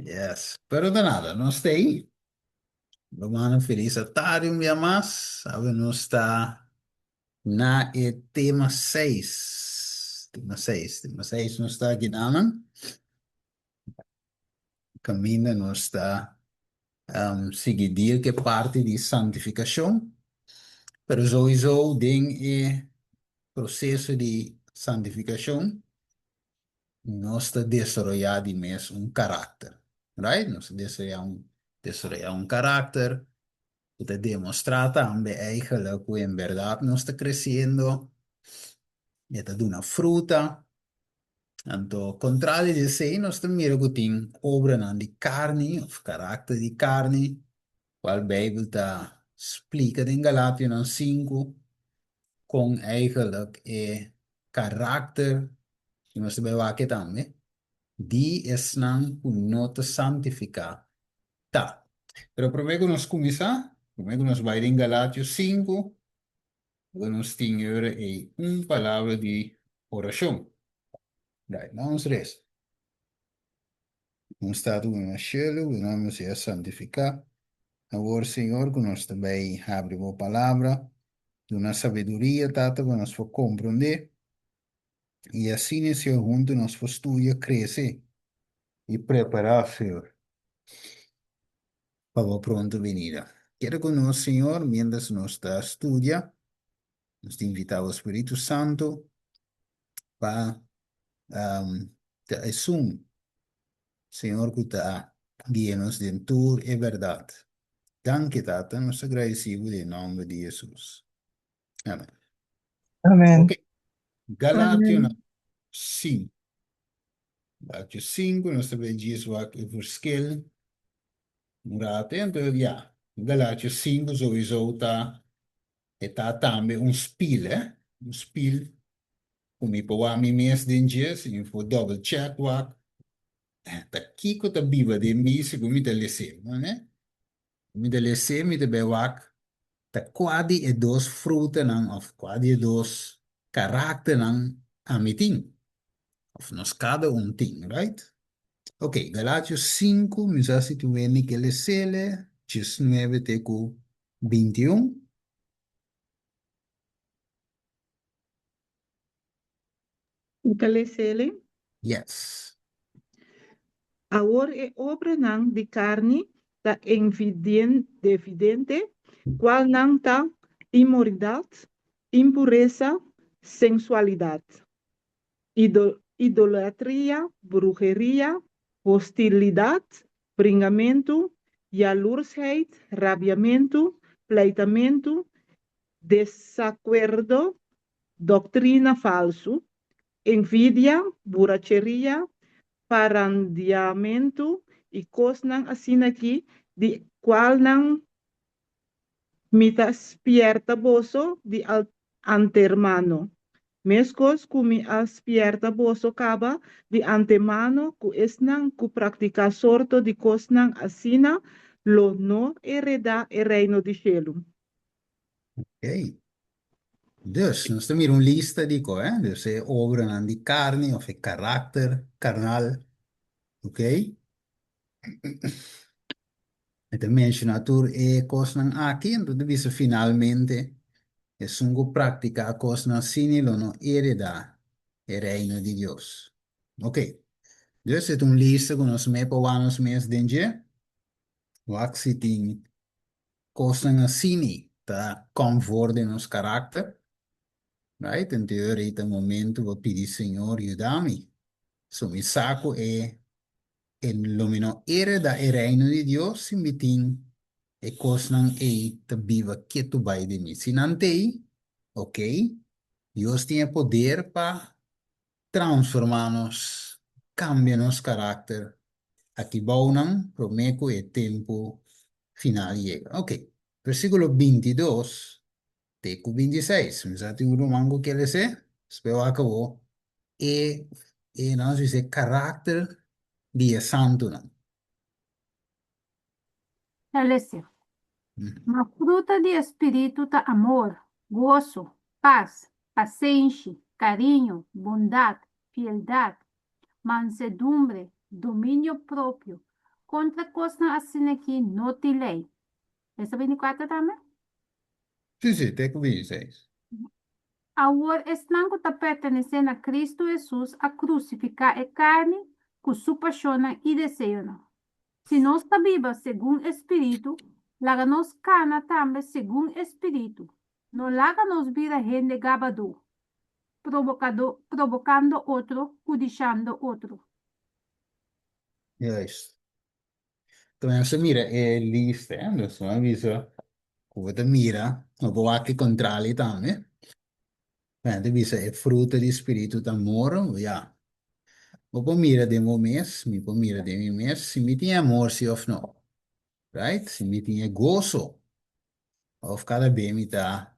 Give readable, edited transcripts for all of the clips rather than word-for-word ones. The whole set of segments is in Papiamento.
Yes, pero de nada, nos ta ei. Rumannan, felis atardi un bia mas. Awe nos ta na e tema 6. Tema 6, tema 6 nos ta aki nanan. Kaminda nos ta sigui deal ku e parti di santifikashon. Pero souiso den e proseso di santifikashon nos ta desaroyá di mes un karakter, right? Nos ta desaroyá un desaroyá un karakter ku ta demostrá tambe eigenlijk ku en bèrdat nos ta kresiendo, e ta duna fruta. Anto kontrali di esei nos ta mira ku tin obranan di karni òf karakter di karni kual Beibel ta splika den Galationan sinku kon eigenlijk e karakter, i nos ta bai wak e tambe, di esnan ku no ta santifiká ta. Pero promé ku nos kuminsá, promé ku nos bai den Galatio sinku, lo nos tin e ora ei un palabra di orashon. Bai, nos resa. Nos Tata ku na shelu, bo nòmber sea santifiká. Awor, Señor, ku nos ta bai habri bo Palabra, duna sabiduria, Tata, pa nos por komprondé, i asina, Señor, huntu nos por studia, krese i prepará, Señor, pa bo pronto binida. Keda ku nos, Señor, miéntras nos ta studia. Nos ta invitá bo Spiritu Santu pa ta esun, Señor, ku ta guia nos den tur e bèrdat. Danki, Tata, nos ta gradisí bo den nòmber di Hesus. Amen. Amen. Ok, Galationan 5. Galatio 5, nos ta bai djis wak e verschil un rato. Anto, ya, Galatio 5 souiso ta E ta tambe un spiel, eh? Un spiel ku mi por wak mi mes den dje, si mi por double check wak ta kiko ta biba den mi segun mi ta les'é, no ne? Mi ta les'é mi ta bai wak ta kua di e dos frutanan òf kua di e dos karakternan ami tin òf nos kada un tin, right? Ok, Galatios 5, mi sa si tin wende ke les'é, 19 te ku 21. Mi ta les'el. Yes. Awor e obranan di karni ta evidente, kualnan ta inmoralidat, impuresa, sensualidat, idolatria, bruheria, hostilidat, bringamentu, yalursheid, rabiamentu, pleitamentu, desakuerdo, doktrina falsu, envidia, buracheria, parandiamentu i kosnan asin'aki di kualnan Mi ta spierta boso di antemano, meskos ku mi a spierta boso kaba di antemano ku esnan ku praktiká sorto di kosnan asina lo no heredá e Reino di shelu. Ok. Dus, nos ta mira un lista di ko, eh? Dus e obranan di karni òf e karakter karnal, ok? E ta menshoná tur e kosnan aki, anto ta bisa finalmente, Esun ku praktiká kosnan asina lo no heredá e Reino di Dios. Ok, dus e ta un lista ku nos mei pa wak nos mes den dje, wak si tin kosnan asina ta kòm for den nos karakter, right? Anto e ora ei ta momento pa pidi Señor yuda mi, so mi sa ku e E lo mi no hereda e reino di Dios si mi tin e kosnan ei ta biba ketu bai di mi. Si nan t'ei, ok, Dios tin e poder pa transformá nos, kambia nos karakter aki bounan promé ku e tempu final yega. Ok, versíkulo 22 te ku 26. Mi sa tin un ruman ku ke les'é, spero a akabó e e nan bisa e karakter di e santunan. Ta lese, Ma fruta di e spiritu ta amor, goso, pas, pasenshi, kariño, bondat, fieldat, mansedumbre, dominio propio. Kontra kosnan asin'akí no tin lei. Esta 24 tambe? Sí, sí, te ku 26. Awor esnan ku ta pertenesé na Kristu Hesus a krusifiká e karni ku su pashonnan i deseonan. Si nos ta biba segun e spiritu, laga nos kana tambe segun e spiritu. No laga nos bira hende gabadó, probokadó, probokando otro, kudishando otro. Juist. Nos a mira e lista, eh? Dus nos a bisa ku bo ta mira, no por wak e kontrali tambe. Nan ta bisa e fruta di spiritu ta amor, ya. Bo por mira den bo mes, mi por mira den mi mes, si mi tin e amor si òf no. Right? Si mi tin e goso, òf kada be mi ta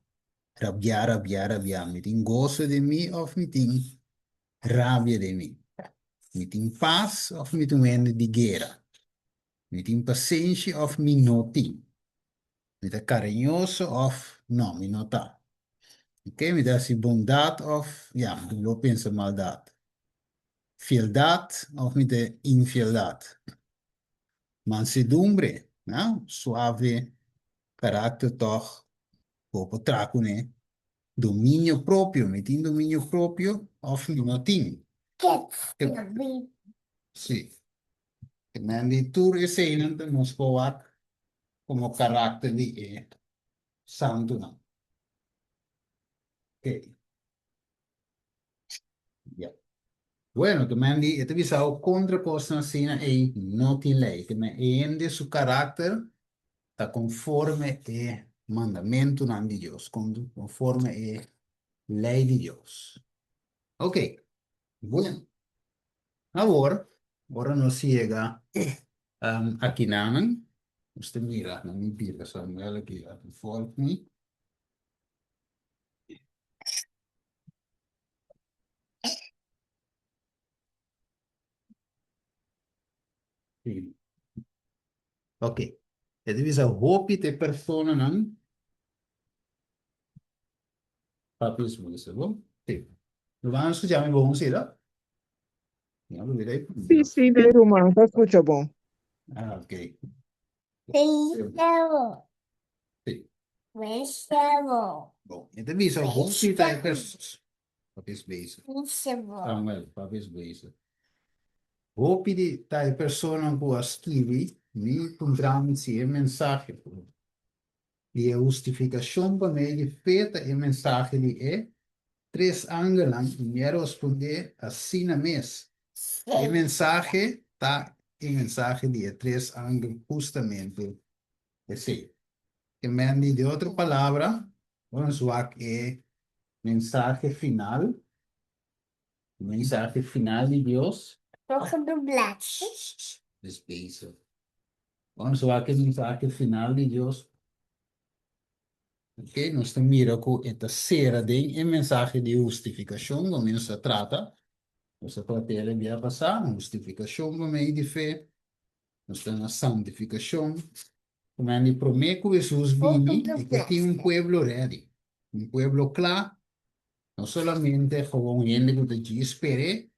rabiá, rabiá, rabiá. Mi tin goso den mi òf mi tin rabia den mi? Mi tin pas òf mi ta un hende di guera? Mi tin pasenshi òf mi no tin? Mi ta kariñoso òf no, mi no ta? Ok, mi ta hasi bondat òf ya, mi lo pensa maldat? Fieldat òf mi ta infieldat? Mansedumbre, na, suave karakter tòg bo por traha kuné. Dominio propio, mi tin dominio propio òf mi no tin? Sí. Ke men di tur eseinan ta nos por wak komo karakter di e santunan. Oké. Ya. Bueno, ke men di, e ta bisa bo kontra kosnan asina ei no tin lei. Ke men e hende su karakter ta konforme e mandamentunan di Dios, konforme e lei di Dios. Ok, bueno. Awor, ora nos yega akinanan, nos ta mira, nan mi bira Samuel aki a volg mi. Sí. Ok. E ta bisa hopi te personanan. Papi es bezig, bo? Sí. Lo van a escuchar mi bon, sí, no? Ya lo diré. Sí, sí, mi ruman, ta escucha bon. Ah, ok. Sí. Bon, e ta bisa hopi ta e pers... Papi es bezig. Samuel, papi es bezig. Hopi di ta e personan ku a skibi mi puntra mi si e mensahe di e hustifikashon pa medio di fe ta e mensahe di e tres angelnan i mi a rospondé asina mes. E mensahe ta e mensahe di e tres angel hustamente esei. Ke men di di otro palabra, ora nos wak e mensahe final, e mensahe final di Dios. Despeso. Ora nos wak e mensahe final di Dios, ok, nos ta mira ku e ta sera den e mensahe di hustifikashon ku nos a trata. Nos a trat'é el e bia pasá, hustifikashon pa medio di fe. Nos ta na santifikashon. Ku di promé ku Hesus bini, e ke tin un pueblo ready, un pueblo kla, no solamente gewoon hende ku ta djis sper'é,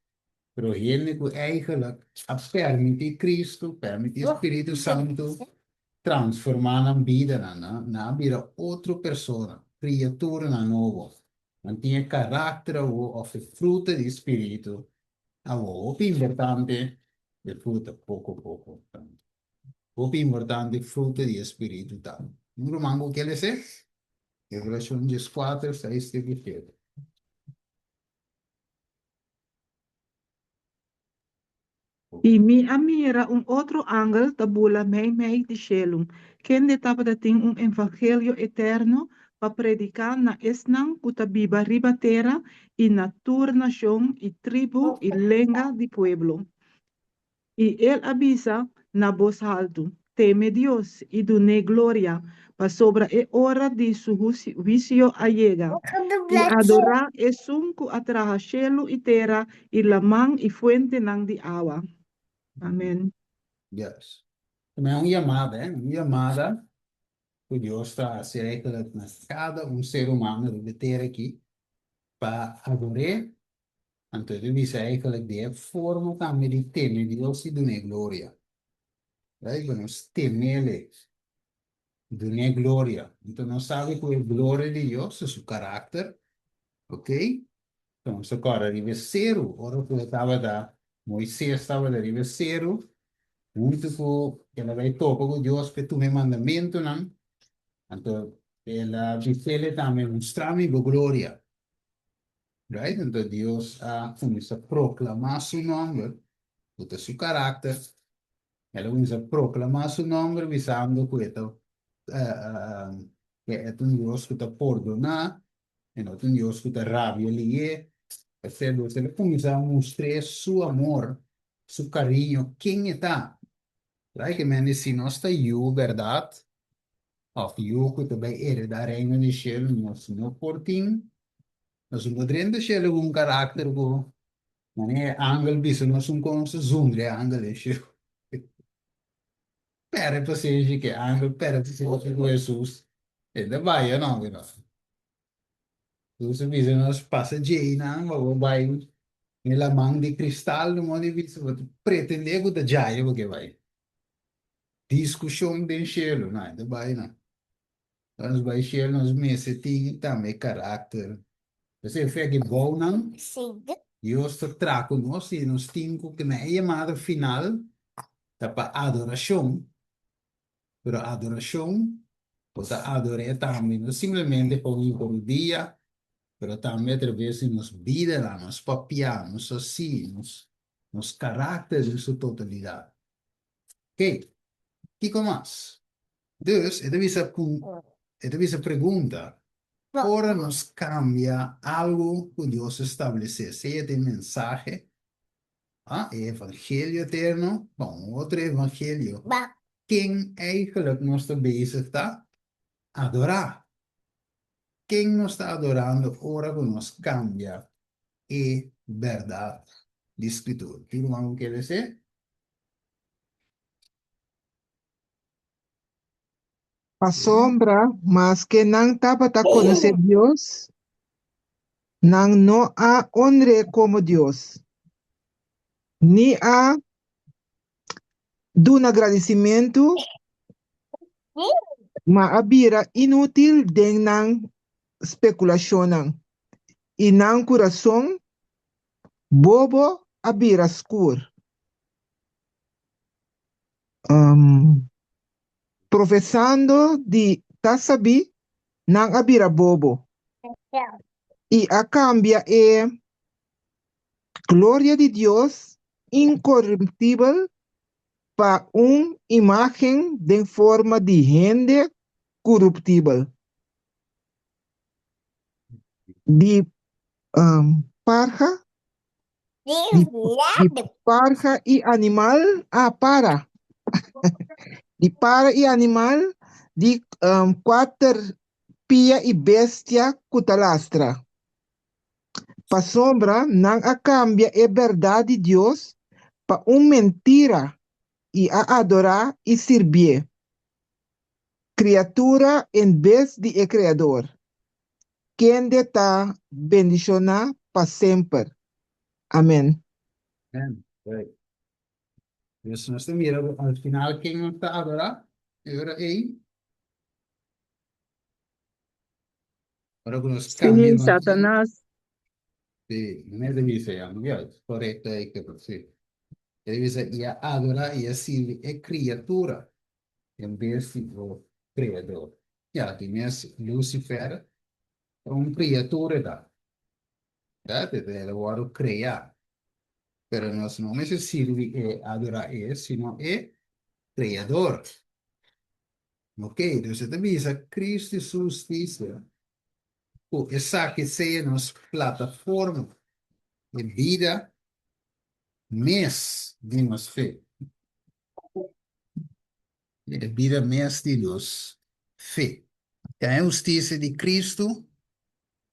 pero hende ku eigenlijk a permití Kristu, permití Spiritu Santu transformá nan bidanan, nan a bira otro persona, kriaturanan nobo. Nan tin e karakter awor òf e fruta di Spiritu awor. Hopi importante e fruta poko poko. Hopi importante fruta di e Spiritu ta. Un ruman ku ke lesa? Revelashon 14, 6 te ku 7. I mi a mira un otro angel ta bula meimei di shelu, kende tabata tin un evangelio eterno pa prediká na esnan ku ta biba riba tera i na tur nashon i tribu i lenga di pueblo. I el a bisa na bos haltu, Teme Dios i dun'é gloria, pasobra e ora di su huisio a yega. I adorá Esun ku a traha shelu i tera i laman i fuentenan di awa. Amen. Yes. Tambe un yamada, eh? Un yamada ku Dios ta hasi eigenlijk na kada un ser humano riba e tera aki pa ador'é. Anto e ta bisa eigenlijk di e forma tambe di teme Dios i dun'é gloria. Right? Pa nos temele, dun'é gloria. Anto nos sabi ku e gloria di Dios ta su karakter, ok? Anto nos ta kòrda riba e seru, ora ku e tabata, Moises tabata riba e seru, huntu ku el a bai topa ku Dios pa e tuma e mandamentunan, anto el a bis'é tambe, Mustra mi bo gloria. Right? Anto Dios a kuminsá proklamá su nòmber, ku ta su karakter. El a kuminsá proklamá su nòmber bisando ku e ta ku e ta un Dios ku ta pordoná, e no ta un Dios ku ta rabia lihé. P'esei Dios el a kuminsá mustr'é su amor, su kariño, ken e ta. Right? Ke men di si nos ta yu bèrdat òf yu ku ta bai heredá Reino di shelu, nos no por tin Nos no drenta shelu ku un karakter ku manera e angel bisa nos un kon nos ta zundra e angel den shelu. Perde pasenshi ku e angel, perde pasenshi ku Hesus. E ta bai o no ku nos. Hesus a bisa nos pasa djeinan pa bo bai den e laman di kristal no modo di bisa bo ta pretende ku ta djaya bo ke bai. Diskushon den shelu, no e ta bai no. Ora nos bai shelu nos mester tin tambe karakter. P'esei fe ki bounan Dios ta traha ku nos i nos tin ku na e yamada final ta pa adorashon, pero adorashon bo ta ador'é tambe no simplemente pa un por dia, pero tambe atraves di nos bidanan, nos papiá, nos hasí, nos nos karakter den su totalidat. Oke, kiko mas? Dus, e ta bisa ku, e ta bisa pregunta, ora nos kambia algu ku Dios a establesé, sea ta e mensahe, ah, e evangelio eterno, pa un otro evangelio, ken eigenlijk nos ta bezig ta adorá? Ken nos ta adorando ora ku nos kambia e bèrdat di Skritura? Tin ruman ku kere esei? Pasobra maske nan tabata konosé Dios, nan no a onr'é komo Dios, ni a duna gradisimentu, ma a bira inútil den nan spekulashonnan, i nan kurason bobo a bira skur. Profesando di ta sabí, nan a bira bobo i a kambia e gloria di Dios inkoruptibel pa un imágen den forma di hende koruptibel, di parha di, di parha i animal, ah, para. Di para i animal, di um, kuater pia i bestia ku ta lastra. Pasobra nan a kambia e bèrdat di Dios pa un mentira i a adorá i sirbié kriatura en bes di e Kreador. Kende ta bendishoná pa semper. Amen. Amen. Right. Dus nos ta mira ku al final ken nos ta adorá e ora ei? Ora ku nos kambia Sí, evangelio. Satanas. Sí, mi ta bisa ya, ya, korekto ei, sí. E ta bisa i a adorá i a sirbi e kriatura. En bes di bo Kreador. Ya, di mes Lucifer ta un kriatura ta. Ya, te el a wòrdu kreá. Pero nos no mester sirbi e, adorá e, sino e Kreador. Ok, dus e ta bisa Cristo su hustisia, ku esaki sea nos plataforma, e bida mes di nos fe. E bida mes di nos fe. Ta e hustisia di Kristu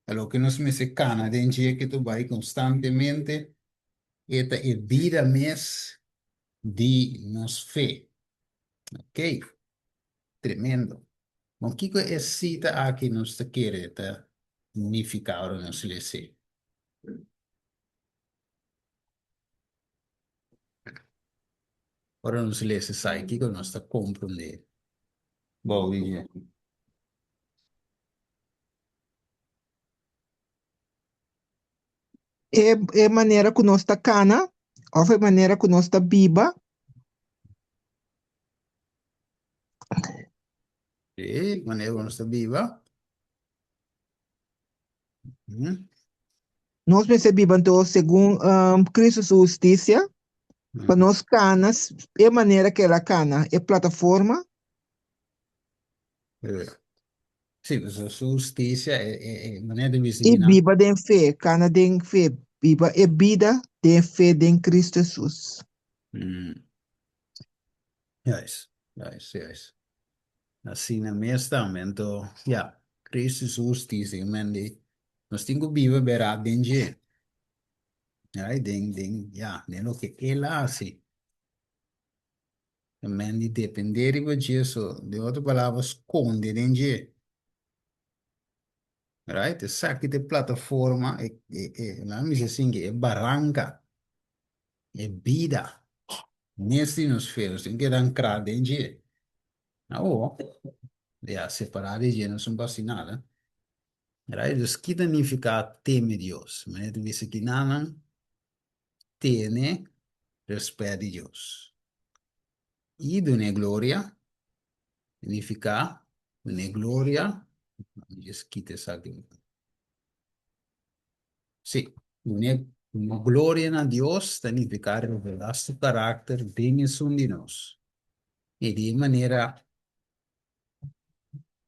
ta loke nos mester kana den dje ke ta bai konstantemente, e ta e bida mes di nos fe. Ok, tremendo. Bon, kiko e sita aki nos ta kere ta nifiká ora nos les'é? Ora nos lesa esaki, kiko nos ta komprondé bou di dje? E, e manera ku nos ta kana, òf e manera ku nos ta biba. E manera ku nos ta biba. Nos mester biba anto segun Cristo su hustisia, pa nos kana e manera ku el a kana, e plataforma. Sí, pasobra su hustisia, e manera di bisti I kinan. biba den fe, kana den fe, biba e bida den fe den Cristo Hesus. Juist, juist, juist. Asina mes tambe. Anto, ya, Cristo su hustisia, e men di, nos tin ku biba bèrdat den dje. Right? Den, den, ya, den loke El a hasi. E men di dependé riba dje, so, den otro palabra, skonde den dje. Right? Esaki ta e plataforma, e, e, e, laat mi bisa asin, e baranka. E bida mes di nos fe, nos tin keda ankrá den dje. Awor, ya, separá di dje nos no por hasi nada. Right? Dus ki ta nifiká teme Dios? Manera ta bisa kinanan tene rèspèt di Dios i dun'é gloria, ta nifiká dun'é gloria, mi djis kita esaki. Sí, dun'é gloria na Dios ta nifiká revelá su karakter den esun di nos. I di e manera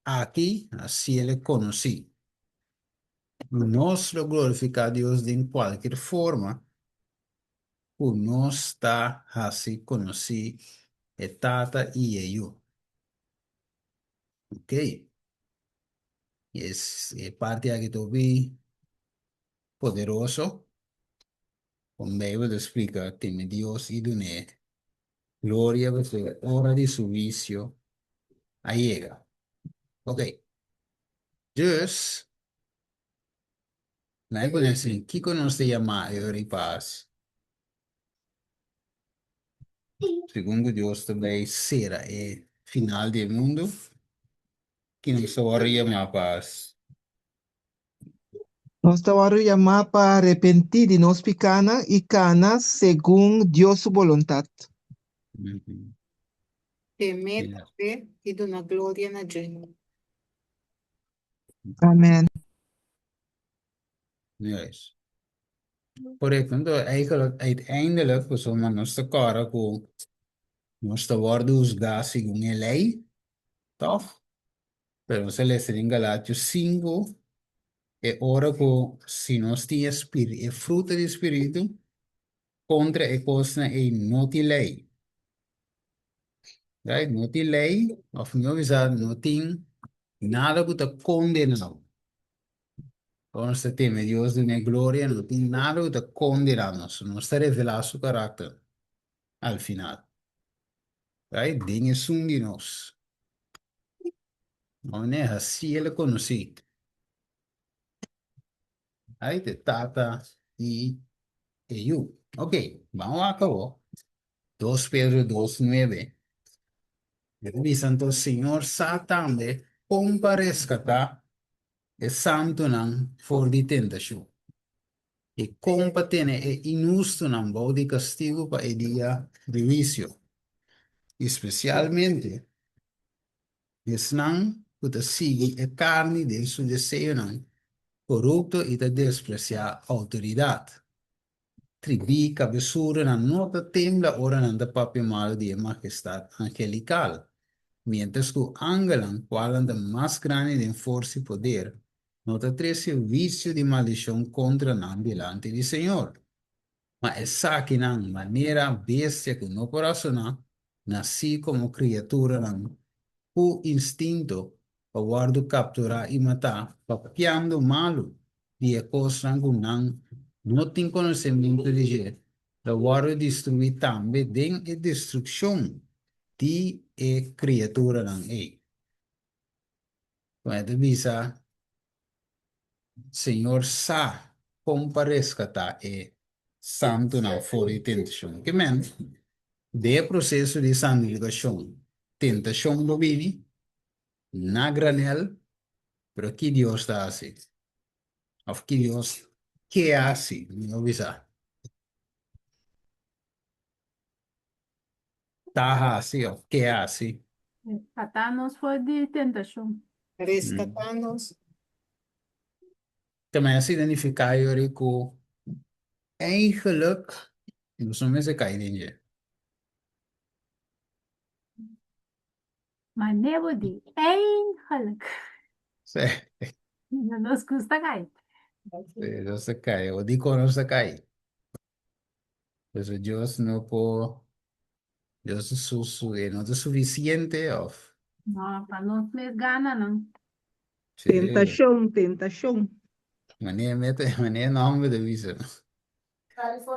aki hasiel e konosí. Nos lo glorifiká Dios den kualkier forma ku nos ta hasi konosí e Tata i e Yu. Okey. Es e parti aki ta hopi poderoso. Kon Bijbel ta splika teme Dios i dun'é gloria pasobra e ora di su huisio a yega. Okey. Dus, nan e pone asin, kiko nos ta yama e ora di pas? Segun ku Dios ta bai sera e final di e mundu, ki nos ta wòrdu yamá pa hasi? Nos ta wòrdu yamá pa arepentí di nos pikánan i kana segun Dios su boluntat. Temé tambe i duna gloria na dje. Amèn. Juist. Correcto. Anto eigenlijk uiteindelijk pasobra nos ta kòrda ku nos ta wòrdu husgá segun e lei, tòg? Pero nos a lesa den Galatios sinku e ora ku si nos tin e spiri e fruta di spiritu kontra e kosnan ei no tin lei. Right? No tin lei òf mihó bisa no tin nada ku ta kondená bo. Ora nos ta teme Dios dun'é gloria, no tin nada ku ta kondená nos. Nos ta revelá su karakter al final. Right? Den esun di nos. Amen. Hasi el konosí. Right? E Tata i e Yu. Ok, ban wak awor. Dos Pedro dos nuebe. E ta bisa anto, Señor sa tambe kon pa reskatá e santunan for di tentashon, i kon pa tene e inhustunan bou di kastigu pa e dia di huisio, i spesialmente esnan ku ta sigui e karni den su deseonan korupto i ta despresiá outoridat. Tribí kabesudonan no ta tembla ora nan ta papia malu di e Mahestat angelikal, miéntras ku angelnan, kualnan ta mas grandi den forsa i poder, no ta trese huisio di maldishon kontra nan dilanti di Señor. Ma esakinan, manera bestia ku no por rasoná, nasí komo kriaturanan ku instinto pa wòrdu kapturá i matá, papiando malu di e kosnan ku nan no tin konosementu di dje, lo wòrdu destruí tambe den e destrukshon di e kriaturanan ei. Kon e ta bisa, Señor sa kon pa reskatá e santunan for di tentashon. Ke men? Den e proseso di santifikashon, tentashon lo bini na granel, pero ki Dios ta hasi? Òf ki Dios ke hasi? Mi no bisa. Ta hasi òf ke hasi? Reskatá nos for di tentashon. Reskatá nos. Tambe a signifiká yori ku eigenlijk nos no mester kai den dje. Ma nebo di eigenlijk. Sí. Nos gusta kai. Sí, nos ta kai. O dikon nos ta kai? Pues Dios no por, Dios su, su, e no ta suficiente of? No, pa nos mes gananan. Sí. Tentashon, tentashon. Manera mete, manera nomber ta bisa.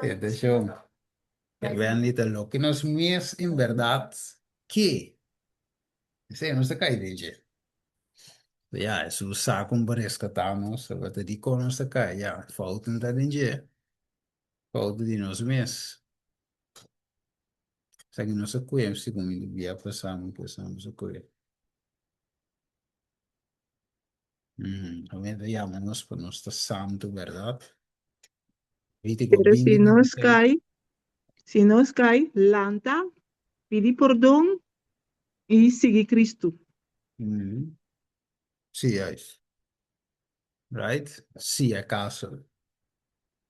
Tentashon. E bendita loke nos mes en berdad ke. Esei nos ta kai den dje. Ya, Hesus sa kon pa reskatá nos, tabata dikon nos ta kai, ya, fout no ta den dje. Fout di nos mes. Esaki nos a kue segun mi bia pasá, mi pensa nos a kue. Awor ta yama nos pa nos ta santu, bèrdat? Levítico Pero si 20, nos 26. kai, si nos kai, lanta, pidi pordon i sigui Kristu. Sí, juist. Right? Si acaso.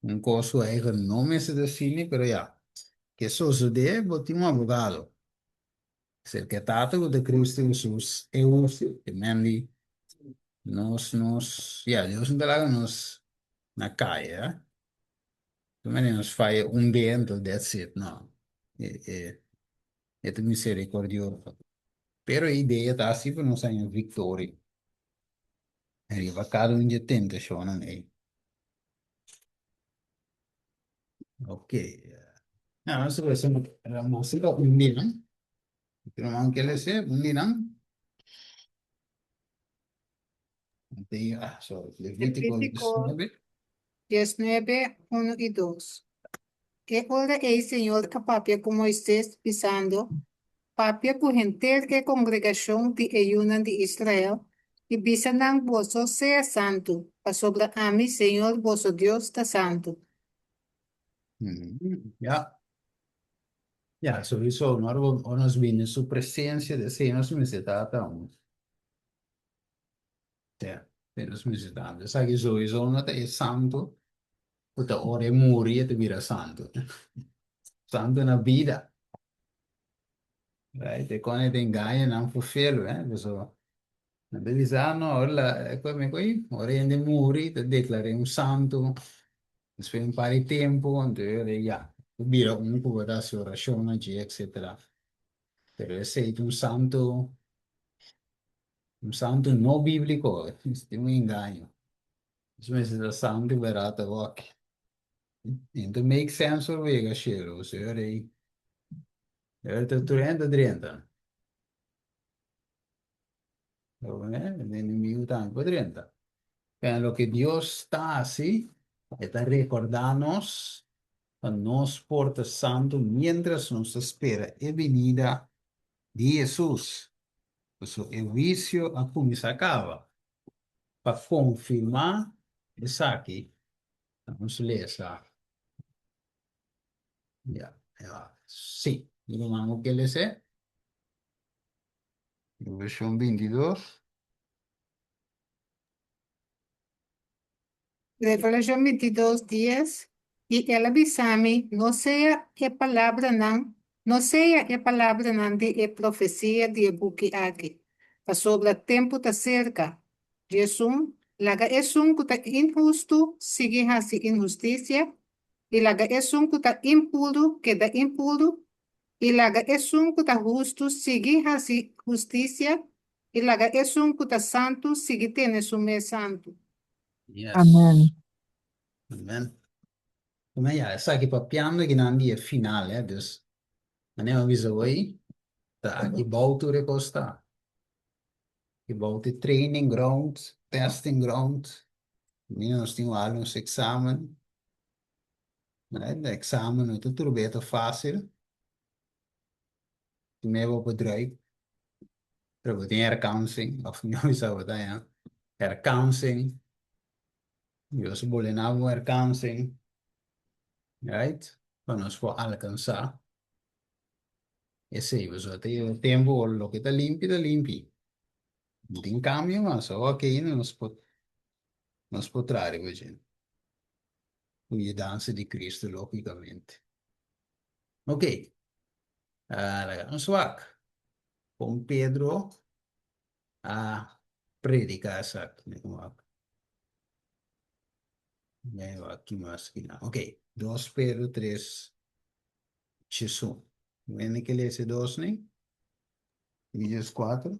Un kos ku eigen no mester ta asina, pero ya. Ke sosodé, bo tin un abogado. Serka e Tata ku ta Cristo Hesus, e hustu, e men di nos, nos, ya, Dios no ta laga nos na kaya, eh. Ta manera nos faya un be, anto that's it, no. E, e, e ta misericordioso. Pero e idea ta asi pa nos haña victoria riba kada un dje tentashonnan ei. Ok. Nou, nos ta nos ta un di nan. Pero man ke lese un di nan. Mateo, ah, sorry, Levítico Levítico 19. 19, 1 i 2. E ora ei Señor a papia ku Moisés, bisando, Papia ku henter e kongregashon di e yunan di Israel, i bisa nan, Boso sea santu, pasobra ami, Señor boso Dios, ta santu. Ya. Ya, souiso, ora bo, ora nos bini su presencia, esei nos mester ta ta un. Ya, esei nos mester ta. Esaki souiso no ta e santu ku ta ora e muri e ta bira santu. Santu na bida. Right? E kon e ta engaña nan fufelu, eh? Pasobra nan ta bisa, ah, no, ora la, e koe mi koe, ora hende muri ta deklar'é un santu, despues un par di tempu, anto e ora ya, ta bira un ku bo ta hasi orashon na dje, etsetera. Pero esei ta un santu, un santu no bíbliko, tin un engaño. Nos mester ta santu bèrdat awor. E ta make sense ora bo yega shelu, pasobra e ora ei, e ora ta tur hende ta drenta. E enemigu tambe por drenta. Pero loke Dios ta hasi, e ta rekordá nos pa nos por ta santu miéntras nos ta spera e binida di Hesus. Pasobra e huisio a kuminsá kaba. Pa konfirmá esaki, nos lesa. Ya, ya. Sí, mi ruman ku ke les'é? Revelashon 22. Revelashon 22, dies, I el a bisa mi, No sea e palabranan, no sea e palabranan di e profesia di e buki aki, pasobra tempu ta serka. 11, Laga esun ku ta inhustu sigui hasi inhustisia, i laga esun ku ta impuru keda impuru, I laga esun ku ta hustu sigui hasi hustisia, i laga esun ku ta santu sigui tene su mes santu. Yes. Amen. Amen. Amen. Ya, esaki papiando aki nan di e final, eh. Dus, manera mi a bisa hoy, ta aki bou tur e kos ta. Aki bou ta e training ground, testing ground. Mi nos tin wak nos examen. Right? De examen no ta tur beta fácil. Primero bo por druip, pero bo tin herkansing, of mi a bisa bo ta ya, herkansing. Dios a bolena bo herkansing, right? Pa nos por alkansá esei. Pasobra ta yega tempu ora loke ta limpi ta limpi. No tin kambio mas. Awor aki ainda nos por nos por traha riba dje. Ku yudansa di Cristo lógicamente. Ok, laga nos wak kon Pedro a prediká esaki. Mi wak. Mi wak ki mas ki nan. Ok, dos Pedro tres djesun. Wende ke lesa e dos ni? I 14.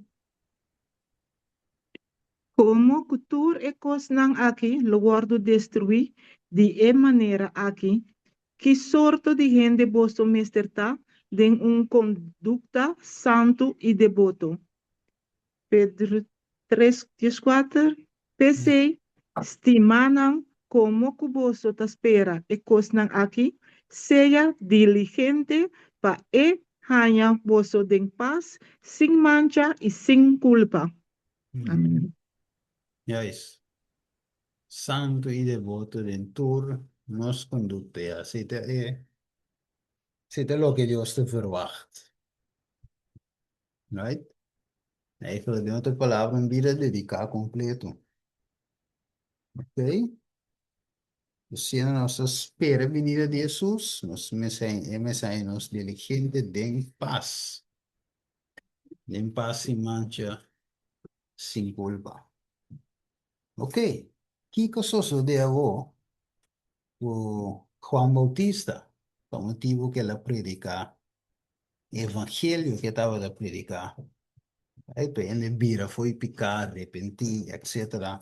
Komo ku tur e kosnan aki lo wòrdu destruí di e manera aki, ki sorto di hende boso mester ta den un kondukta santu i deboto? Pedro tres, dieskuater, P'esei, stimánan, komo ku boso ta spera e kosnan aki, sea diligente pa e haña boso den pas, sin mancha i sin kulpa. Amen. Juist. Santu i deboto den tur nos kondukta. Ya, esei ta e, esei ta loke Dios ta verwagt. Right? Eigenlijk, den otro palabra, un bida dediká kompleto. Ok? Siendo nos ta spera e binida di Hesus, nos mester e mester haña nos diligente den pas. Den pas sin mancha, sin kulpa. Ok, kiko sosodé awor ku Juan Bautista pa motibu ku el a prediká e evangelio ku e tabata prediká? Ai, pa hende bira fo'i piká, arepentí, etcétera.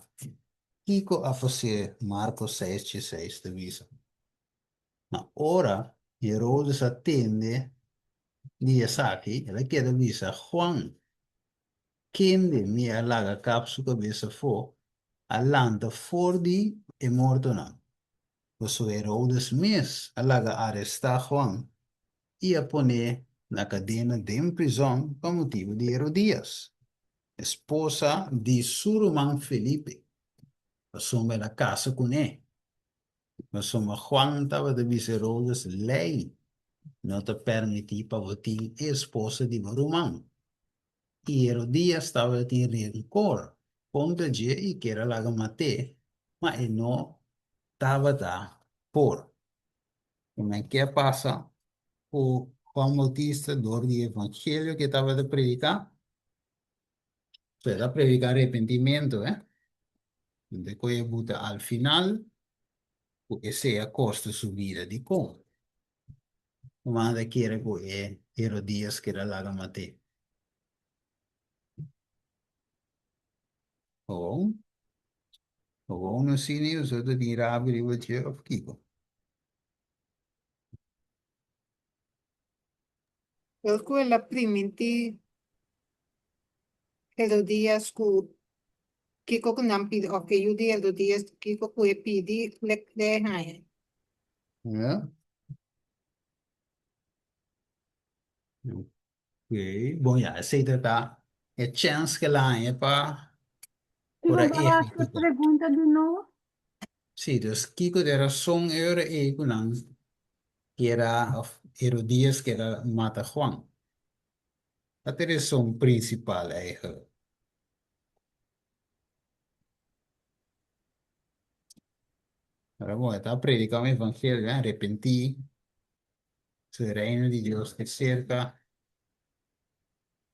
Kiko a fasé Marko seis dieseis ta bisa? Na ora Herodes a tende di esaki, el a keda bisa, Juan, kende mi a laga kap su kabes afó, a lanta for di e mortonan. Pasobra Herodes mes a laga arestá Juan i a pon'é na kadena den prizòn pa motibu di Herodias, esposa di su ruman Felipe, pasobra el a kasa kuné. Pasobra Juan tabata bisa Herodes, Lei no ta permití pa bo tin e esposa di bo ruman. I Herodias tabatin renkor kontra dje i kier a laga mat'é, ma e no tabata por. Kome ke a pasa ku Juan Bautista dor di e evangelio ku e tabata prediká? So el a prediká arepentimentu, eh? Ente ku e buta al final ku esei a kosta su bida. Dikon? Human ta kere ku e Herodías keda laga mat'é. Gewoon, gewoon asina i boso ta tin rabia riba dje òf kiko? El ku el a primintí Herodías ku kiko ku nan pidi, òf e yu di Herodías kiko ku e pidi, le e haña. Ja. Ok, bon ya, esei ta ta e chèns ku el a haña pa por a Kiko bo a hasi e ehekutá. pregunta di nobo? Sí, dus kiko ta e rason e ora ei ku nan kier a, òf Herodías kier a mata Juan? Wat ta e rason prinsipal eigentlik? Ora bon, e ta prediká un evangelio, arepentí, su reino di Dios ta serka.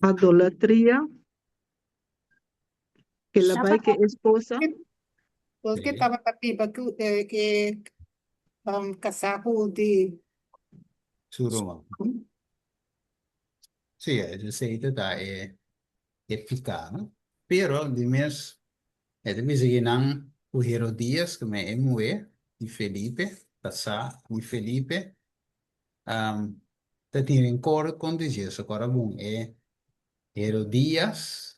Adolatria, el a bai ku e esposa. Porque tabata biba ku e kasá ku di Su ruman. Sí, esei ta ta e e piká, no? Pero di mes e ta bisa ki nan ku Herodías, ku e muhé di Felipe, kasá di Felipe, ta tin renkor kontra dje. So kora bon e Herodías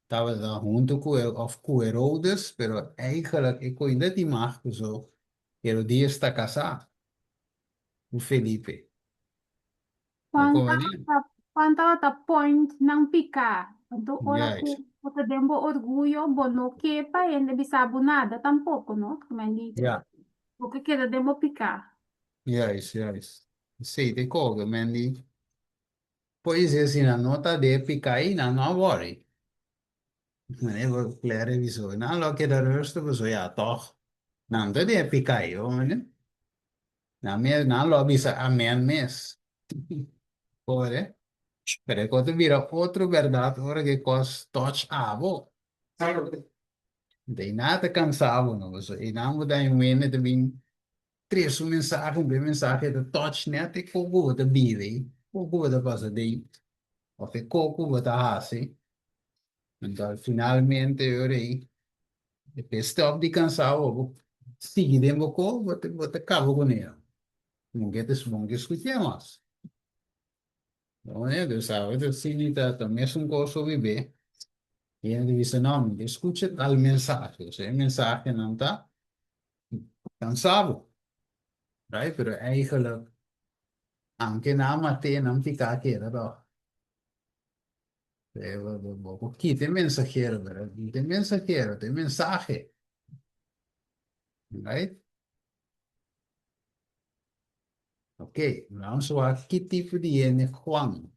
tabata huntu ku òf ku Herodes, pero eigentlik e koinda tin mag pasobra Herodías ta kasá ku Felipe. Juan Bo komprendé? tabata, Juan tabata point nan piká. Anto ora ku Juist. bo ta den bo orguyo, bo no ke pa hende bisa bo nada tampoko, no? Men di, Ja. bo ke keda den bo piká. Juist, juist. Esei ta e koga, men di. Pois si nan no ta den e piká ei, nan no a wòri. Meneer bo Claire bisa, nan lo keda rustig pasobra ya tòg nan ta den e piká ei, bo mende. Nan mes, nan lo bisa amen mes. Ore, pero e kos ta bira otro bèrdat ora ku e kos touch abo. Anto nada ta kansa bo no, pasobra einan bo ta un hende ta bin trese un mensahe, un mensahe ta touch nèt e kos ku bo ta biba ei, kos ku bo ta pasa den, òf e kos ku bo ta hasi. Anto finalmente ora ei E stop di kansa bo, bo sigui den bo ko, bo ta bo ta kaba kuné. Bo ke ta bo ke skuch'é mas. Bo sabe ta asina ta ta mesun kos bo bib'é. I hende ta bisa no, mi ke skucha tal mensahe. Osea e mensahenan ta kansa bo. Right? Pero eigenlijk anke nan mat'é nan piká keda tòg. Bo por kita e mensahero, pero no ta e mensahero, ta e mensahe. Right? Ok, vamos wak ki tipo di hende Juan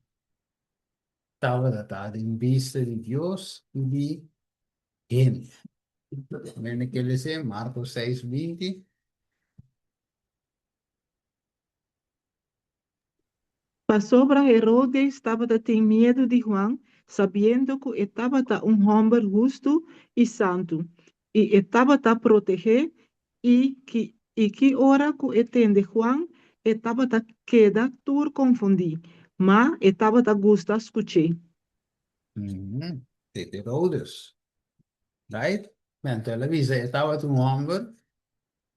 tabata ta den bista di Dios i di hende. Mene ke lese Marcos 6, 20. Pasobra Herodes tabata tin miedu di Juan, sabiendo ku e tabata un hòmber hustu i santu, i e tabata proteg'é, i ki i ki ora ku e tende Juan, e tabata keda tur konfundí, ma e tabata gusta skuch'é. Herodes, right? Anto el a bisa e tabata un hòmber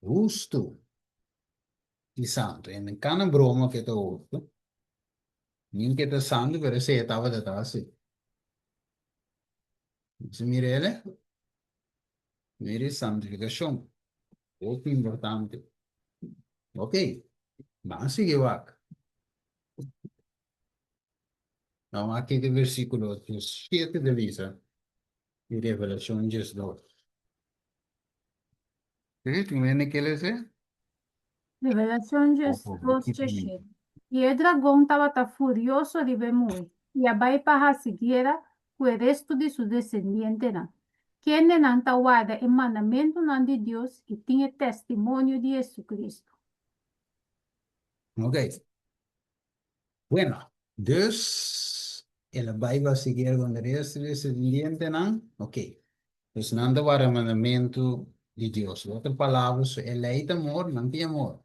hustu. i santu. E no kana broma ke ta hustu, nin ke ta santu, pero esei e tabata ta hasi. Nos a mira el? Mira e santifikashon, hopi importante. Ok, ban sigui wak. Ban wak kiko versíkulo 17 ta bisa di Revelashon 12. Sí, tin hende ke lesa? Revelashon 12 17. I e dragon tabata furioso riba e muhé, i a bai pa hasi guera ku e restu di su desendientenan, kendenan ta warda e mandamentunan di Dios i tin e testimonio di Jesucristo. Ok. Bueno, dus el a bai pa hasi guera kontra e restu di e desendientenan. Ok. Dus nan ta warda mandamentu di Dios. Ku otro palabra, su e lei ta amor, nan tin amor.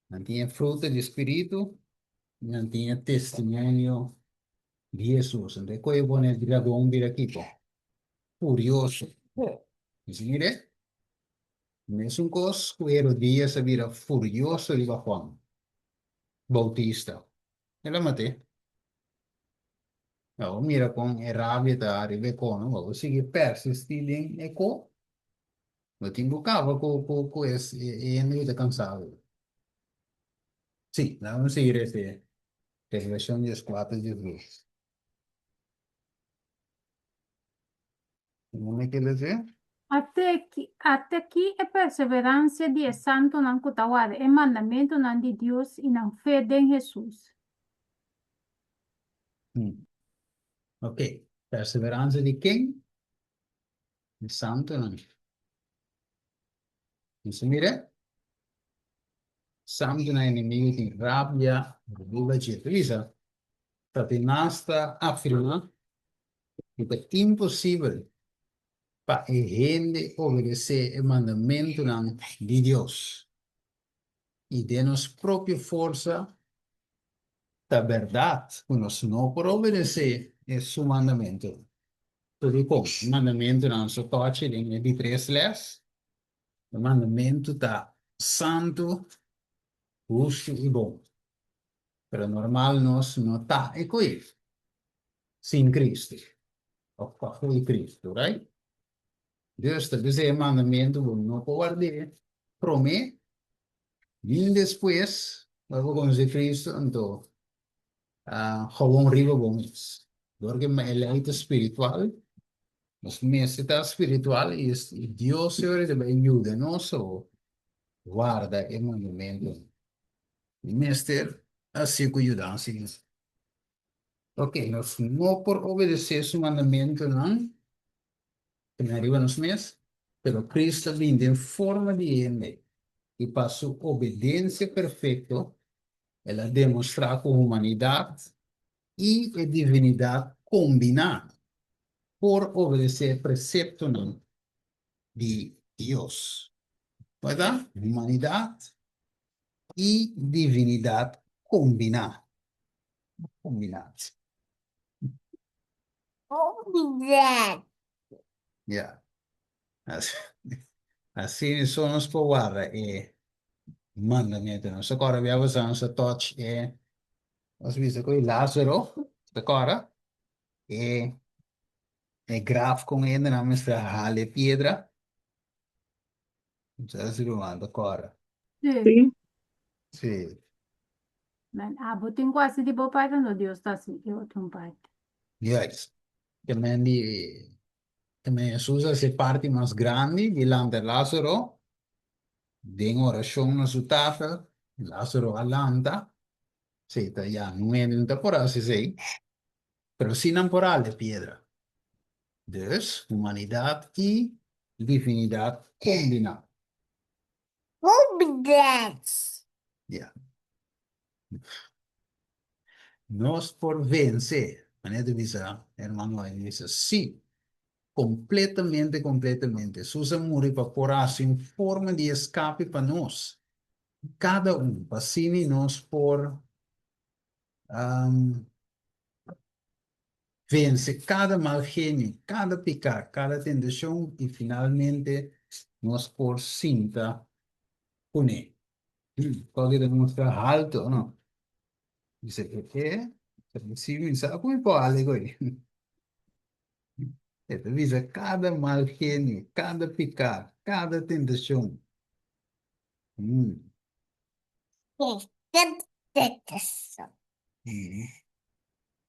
Nan tin e fruta di spiritu, i nan tin e testimonio di Hesus. Anto e koe pone e dragon bira kiko? Furioso. Bo mira? Mesun kos ku Herodías a bira furioso riba Juan Bautista. El a mat'é. Bo mira kon e rabia ta riba e kono, bo sigui persistí den e ko, bo tin ku kaba ku ku ku es e hende ku ta kansa bo. Sí, laga nos sigui resa e Revelashon 14 diesdos. Mane ke lesa e? Ate ki, ate ki e perseveransia di e santunan ku ta warda e mandamentunan di Dios i nan fe den Hesus. Ok, perseveransia di ken? Di santunan. Nos a mira? Santunan enemigu tin rabia riba dje. Ta bisa, Satanas ta afirmá ku ta imposibel pa e hende obedesé e mandamentunan di Dios. I den nos propio forsa ta bèrdat ku nos no por obedesé e su mandamentunan. So dikon e mandamentunan so tòchi den e di tres lès? E mandamentu ta santu, hustu i bon. Pero normal nos no ta e koe sin Cristo òf pa fo'i Cristo, right? Dus ta bisa e mandamentu bo no por ward'é promé, ni despues ora bo konosé Cristo, anto. Gewoon riba bo mes. Dor ku e lei ta spiritual, nos mester ta spiritual i Dios e ora ta bai yuda nos o warda e mandamentunan. Mi mester hasi ku yudansa di Dios. Ok, nos no por obedesé su mandamentunan tene riba nos mes, pero Cristo a bini den forma di hende i pa su obedensia perfekto el a demostrá ku humanidat i e divinidat kombiná por obedesé e preseptonan di Dios. Wèrdad? Humanidat i divinidat kombiná. Kombiná. Ya. Asina so nos por warda e mandamentonan. Nos ta kòrda bia pasá nos a touch e, nos bisa ku e Lázaro, ta kòrda? E e graf kon hendenan mester a hala e piedra. No sa si ruman ta kòrda. Sí. Sí. Sí. Men abo tin ku hasi di bo parti, no Dios ta hasi e otro un parti. Juist. Te men di, te men Hesus a hasi e parti mas grandi di lanta Lázaro den orashon na su Tata. Lázaro a lanta. Sí, ta ya, nun hende no ta por hasi esei, pero sí nan por hala e piedra. Dus, humanidat i divinidat kombiná. Ya. Nos por vense, manera ta bisa hermano Wayne bisa, sí, completamente, completamente. Hesus a muri pa por hasi un forma di escape pa nos, cada un, pa asina nos por vense cada mal genio, cada pica, cada tentacion y finalmente nos por sinta cune. Cualke ta mustra halto o no? Dice e e, si mi sa cu mi por hali cu ei. E ta bisa cada mal genio, cada pica, cada tentacion.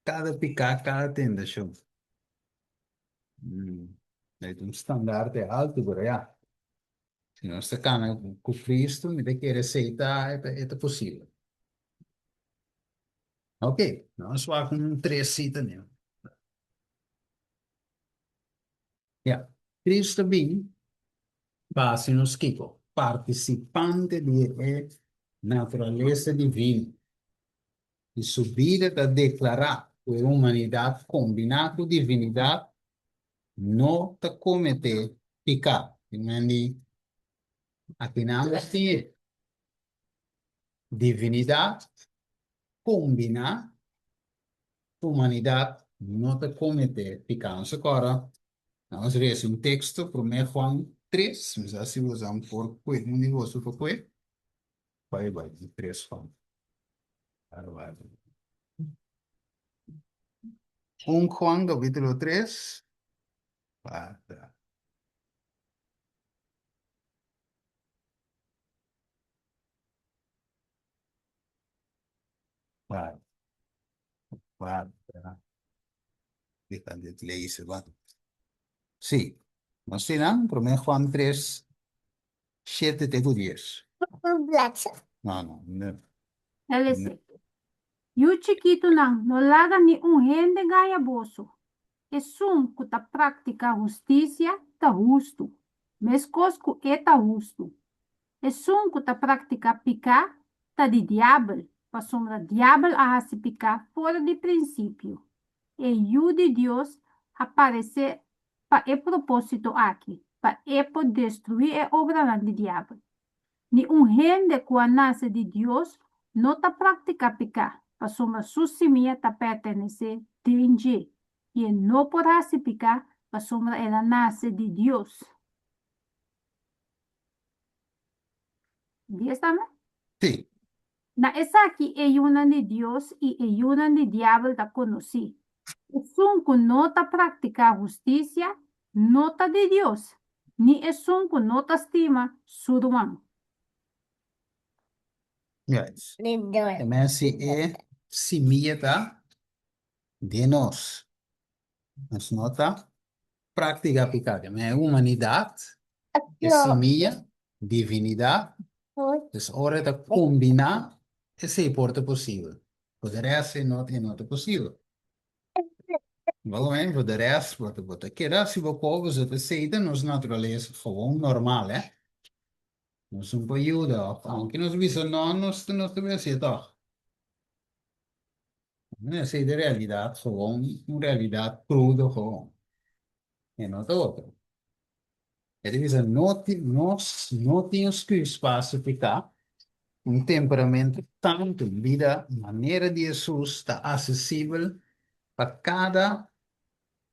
Cada pica, cada tentacion. E ta un standaard alto, pero ya. Si nos ta cana cu Cristo, mi ta kere esey ta, e ta posibel. Ok, nos wak un tres cita niu. Ya, Cristo bin pa haci nos kico? Participante di e naturalesa divino. I su bida ta declara cu e humanidad combina cu divinidad no ta comete pica. Tin men di akinan nos tin e divinidad combina cu humanidad no ta comete pica. Nos a cora, nos reza un texto, Prome Juan 3, mi sa si boso por cue, un di boso por cue. Bai bai di 3 Juan. 1 Juan capítulo 3. Para. Para. Para. Deja dit lezen, wat. Sí. Nos tin nan, 1 Juan 3, 7 te ku 10. No, no, no. LC. Yu chikitunan, no laga ni un hende gaña boso. Esun ku ta praktiká hustisia ta hustu, meskos ku e ta hustu. Esun ku ta praktiká piká ta di diabel, pasobra diabel a hasi piká for di prinsipio. E Yu di Dios a paresé pa e propósito aki, pa e por destruí e obranan di diabel. Ni un hende ku a nase di Dios no ta praktiká piká, pasobra su simia ta pertenesé den dje, i e no por hasi piká pasobra el a nase di Dios. Dies tambe? Sí. Na esaki e yunan di Dios i e yunan di diabel ta konosí. Esun ku no ta praktiká hustisia no ta di Dios, ni esun ku no ta stima su ruman. Juist. E men si e. simia ta den nos. Nos no ta praktiká piká. Ke men e humanidat, e simia, divinidat. Dus ora e ta kombiná, esei por ta posibel. Por de rest e no e no ta posibel. Bo men, por de rest bo ta bo ta keda si bo kobo pasobra esei ta nos naturalesa gewoon normal, eh. Nos no por yuda of aunke nos bisa no, nos nos ta bira hacié tog. Esei ta realidad gewoon, un realidad crudo gewoon. E no ta otro. E ta bisa no tin, nos no tin excuus pa haci pica. Un temperamento tantu, bida manera di Hesus ta accesibel pa cada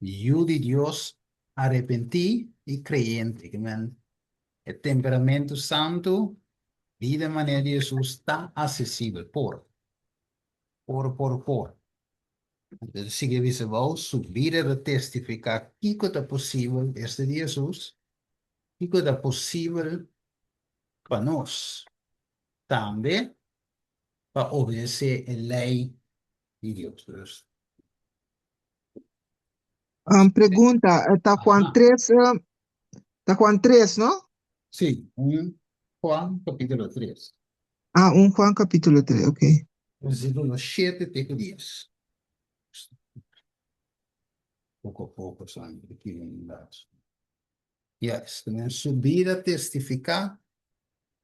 yu di Dios arepentí i creyente. Ke men e temperamento santu, bida manera di Hesus ta accesibel por. Por, por, por. Anto sigui bisa bou, su bida ta testifiká kiko ta posibel, esta di Hesus, kiko ta posibel pa nos tambe pa obedesé e lei di Dios. Dus, Um, pregunta, eh, ta Juan Aha. 3, eh, ta Juan 3, no? Sí, 1 Juan capítulo 3. Ah, 1 Juan capítulo 3, ok. Versículo 7 te ku 10. Poko a poko sangre ki un lazo. Yes, también su bida testifiká,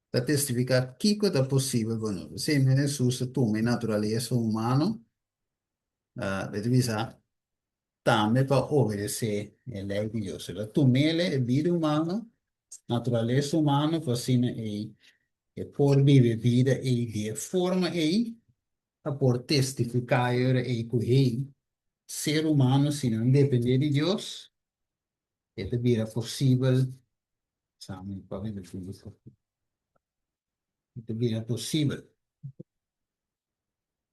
ta testifiká kiko ta posibel pa nos. Esei men Hesus a tuma e naturalesa humano, uh, ta bisa, tambe pa obedesé e lei di Dios. El a tum'el e bida humano, naturalesa humano, pa asina ei e por biba e bida ei di e forma ei, pa por testifiká e ora ei ku hei, ser humano si nan dependé di Dios, e ta bira posibel, e ta bira posibel.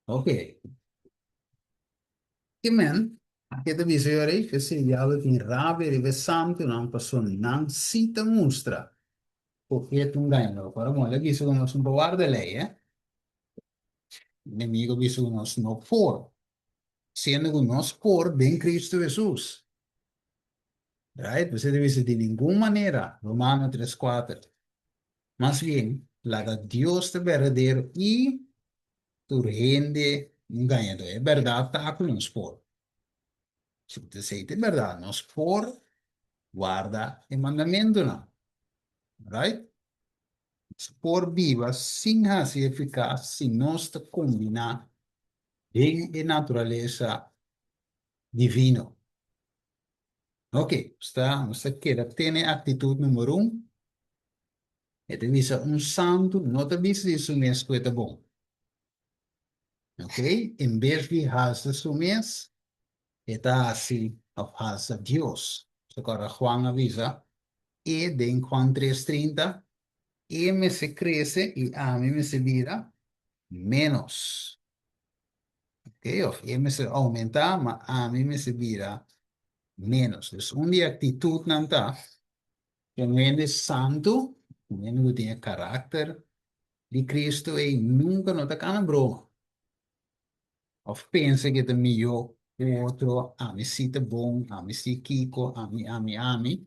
Ok. Ki men ke ta bisa yo rei? P'esei diabel tin rabia riba e santunan, pasobra nan sí ta mustra ku e ta un gañadó. Ora bon, el a bisa ku nos no por warda e lei, eh? Enemigo a bisa ku nos no por, siendo ku nos por den Cristo Hesus. Right? P'esei ta bisa di ningun manera, Romano tres kuater. Mas bien, laga Dios ta berdadero i tur hende un gañadó. E bèrdat ta ku nos por. Si bo ta esei ta e bèrdat, nos por warda e mandamentunan. Right? Nos por biba sin hasi e piká si nos ta kombiná den e naturalesa divino. Ok, sta, nos ta keda tene aktitut numero un. E ta bisa un santu no ta bisa di su mes ku e ta bon. Ok, en bes di halsa su mes, e ta hasi òf halsa Dios. Ta kòrda Juan a bisa e den Juan tres trinta, E mester krese i ami mester bira ménos. Ok, òf e mester oumentá, ma ami mester bira ménos. Dus un di e aktitutnan ta Un hende santu, un hende ku tin e karakter di Kristu ei nunka no ta kana broma òf pensa ku e ta mihó ku otro, ami si ta bon, ami si kiko, ami, ami, ami.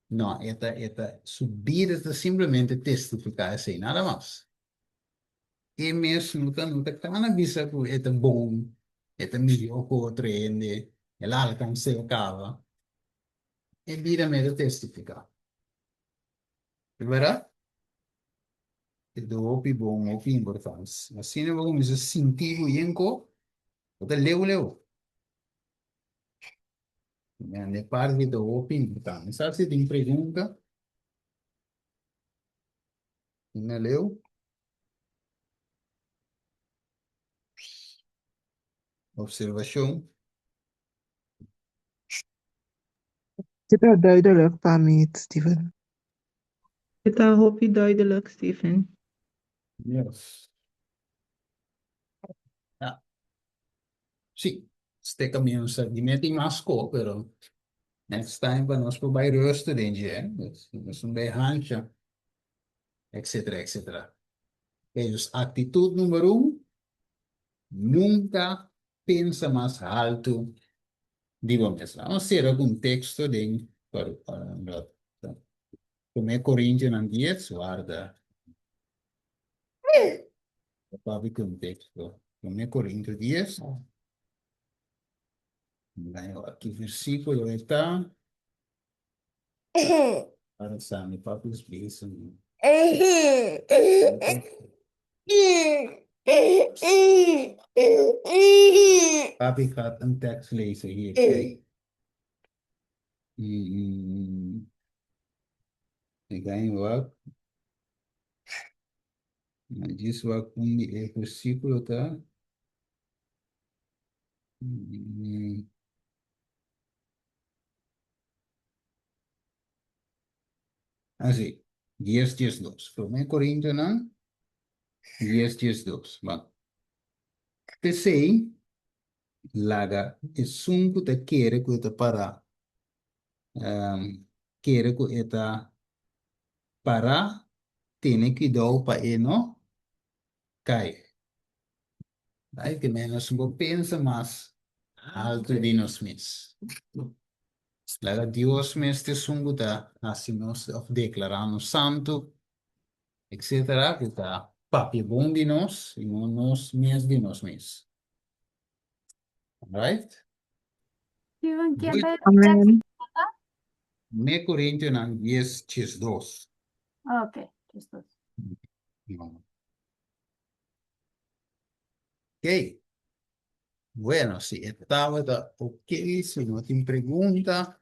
No, e ta, e ta, su bida ta simplemente testifiká esei, nada mas. E mes no ta, no ta kana bisa ku e ta bon, e ta mihó ku otro hende, el a alkans'é kaba. E bida me ta testifiká. E bèrdat? E ta hopi bon, hopi importante. Asina bo kuminsá sinti bo yen ko, bo ta leu leu. E parti ta hopi importante. Sa si tin pregunta? Ina leu? Observashon? E ta duidelijk pa mi, Steven. E ta hopi duidelijk, Steven. Yes. Ja. Sí, este camino sa di meti mas ko, pero next time pa nos por bai rustig den dje, eh? Dus nos no bai hancha, etcetera, etcetera. Oké, dus actitud nummer un. Nunka pensa mas haltu di bo mes. Laga nos sera ku un teksto den Promé Korintionan dies, warda. Papia ku un teksto. Promé Korintio dies. Ki versíkulo e ta? Para sa mi papia is bezig. Papi gaat een tekst lezen hier, kijk. Ik ga in wak. Djis wak un di e versíkulo ta. Así, 10, 12. Promé Korintionan 10, 12. Ban. P'esei, laga esun ku ta kere ku e ta pará, kere ku e ta pará, tene kuidou pa e no kai. Ai ke menos bo pensa mas haltu di nos mes. Laga Dios mes ta esun ku ta hasi nos òf deklará nos santu, etsetera, ku ta papia bon di nos i no nos mes di nos mes. Alright? Steven, ken ta e Amen. Promé Korintionan dies 12. Ok, 12. Ok. Bueno, si e tabata ok, si no tin pregunta,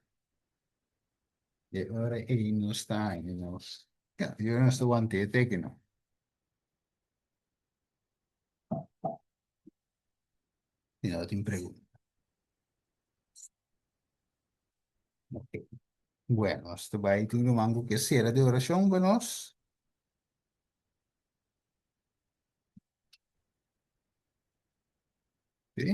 e ora ei nos ta haña nos. Ja, yo nos ta want'é te ki no. Si no tin pregunta. Ok. Bueno, nos ta bai tin ruman ku ke sera di orashon pa nos. Sí.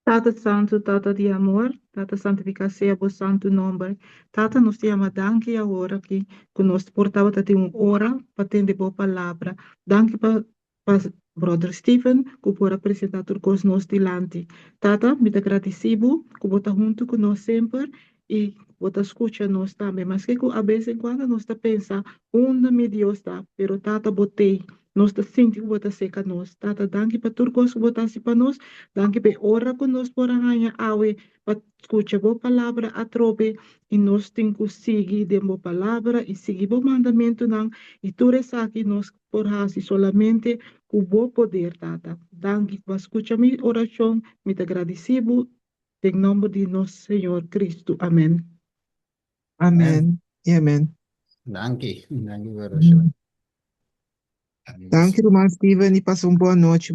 Tata Santu, Tata di amor, Tata santifiká sea bo santu nomber. Tata, nos ta yama danki awor aki ku nos por tabata tin un ora pa tende bo palabra. Danki pa pa Brother Steven ku por a presentá tur kos nos dilanti. Tata, mi ta gradisí bo ku bo ta huntu ku nos semper i bo ta skucha nos tambe. Maske ku a bes en kuando nos ta pensa, Unda mi Dios ta? Pero Tata, bo t'ei. Nos ta sinti ku bo ta seka nos. Tata, danki pa tur kos ku bo ta hasi pa nos. Danki pa e ora ku nos por a haña awe pa skucha bo palabra atrobe. I nos tin ku sigui den bo palabra i sigui bo mandamentunan. I tur esaki nos por hasi solamente ku bo poder, Tata. Danki ku bo a skucha mi orashon. Mi ta gradisí bo Den nomber di nos Señor Cristo. Amen. Amen y amen. Danki, danki pa orashon. Danki ruman Steven y pasa un bon nochi.